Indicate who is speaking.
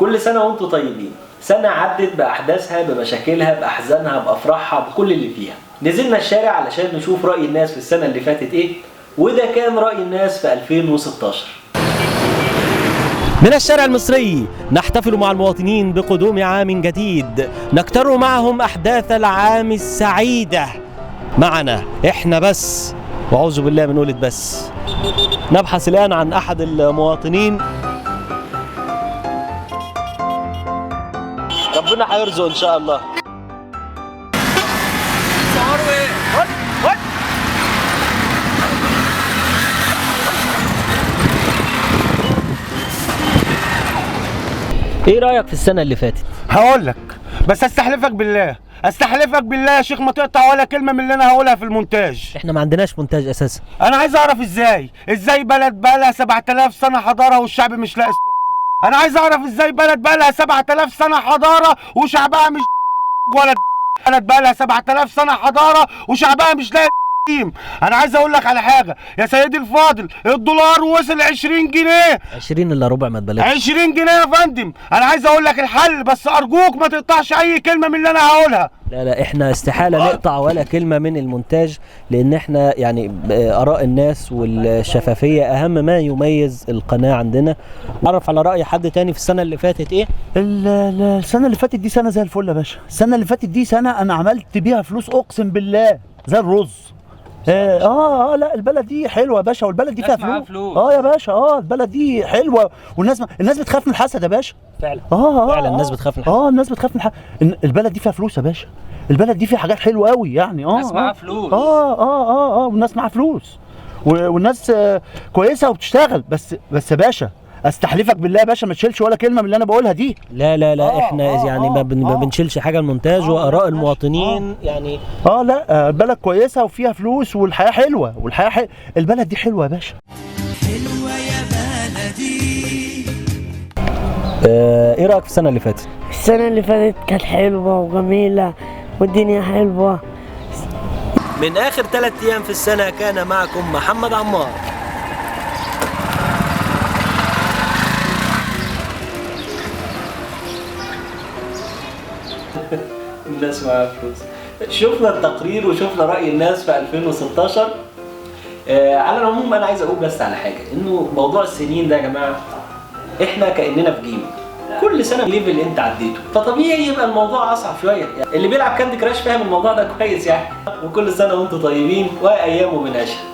Speaker 1: كل سنة وانتم طيبين. سنة عدت بأحداثها، بمشاكلها، بأحزانها، بأفراحها، بكل اللي فيها. نزلنا الشارع علشان نشوف رأي الناس في السنة اللي فاتت ايه، وده كان رأي الناس في 2016. من الشارع المصري نحتفل مع المواطنين بقدوم عام جديد، نكتر معهم أحداث العام السعيدة معنا احنا بس، وأعوذ بالله من قولة بس. نبحث الآن عن أحد المواطنين. ربنا هيرزق إن شاء الله. ايه رأيك في السنة اللي فاتت؟
Speaker 2: هقول لك، بس استحلفك بالله، استحلفك بالله يا شيخ ما تقطع ولا كلمة من اللي انا هقولها في المونتاج.
Speaker 1: احنا ما عندناش مونتاج اساسا.
Speaker 2: انا عايز اعرف ازاي بلد بقى لها 7000 سنة حضارة والشعب مش لاقي السكر. انا عايز اعرف ازاي بلد بقى لها 7000 سنة حضارة وشعبها مش ولا بلد بقى لها 7000 سنة حضارة وشعبها مش لاقي. انا عايز اقول لك على حاجة يا سيدي الفاضل، الدولار وصل 20 جنيه،
Speaker 1: 20 الا ربع، ما تبالغش.
Speaker 2: 20 جنيه يا فندم. انا عايز اقول لك الحل، بس ارجوك ما تقطعش اي كلمة من اللي انا هقولها.
Speaker 1: لا لا، احنا استحالة نقطع ولا كلمة من المونتاج، لان احنا يعني اراء الناس والشفافيه اهم ما يميز القناة عندنا. عرف على راي حد تاني في السنة اللي فاتت ايه؟
Speaker 3: السنة اللي فاتت دي سنة زي الفل يا باشا. السنة اللي فاتت دي سنة انا عملت بيها فلوس اقسم بالله زي الرز. لا البلد دي حلوة يا باشا، والبلد دي فيها فلوس. يا باشا، البلد دي حلوة، والناس الناس بتخاف من الحسد يا باشا.
Speaker 1: فعلا. فعلا الناس بتخاف من الحسد.
Speaker 3: الناس بتخاف من الحسد. البلد دي فيها فلوس يا باشا، البلد دي فيها حاجات حلوة قوي يعني.
Speaker 4: الناس معاها فلوس.
Speaker 3: والناس معاها فلوس، والناس كويسة وبتشتغل. بس يا باشا استحلفك بالله يا باشا ما تشيلش ولا كلمة من اللي انا بقولها دي.
Speaker 1: لا لا لا، احنا يعني ما بنشيلش حاجة المونتاج واراء المواطنين يعني.
Speaker 3: لا، البلد كويسة وفيها فلوس والحياة حلوة، والحياة البلد دي حلوة يا باشا.
Speaker 5: حلوة يا بلدي.
Speaker 1: ايه رايك في السنة اللي فاتت؟
Speaker 6: السنة اللي فاتت كانت حلوة وجميلة والدنيا حلوة.
Speaker 1: من اخر 3 ايام في السنة كان معكم محمد عمار. الناس معاها فلوس. شفنا التقرير وشفنا رأي الناس في 2016. على العموم انا عايز اقول بس على حاجة، انه موضوع السنين ده يا جماعة احنا كأننا في game، كل سنة level انت عديته، فطبيعي يبقى الموضوع اصعب شوية. يعني اللي بيلعب Candy Crush فاهم الموضوع ده كويس يعني. وكل سنة وانتم طيبين وايامه بنعيشها.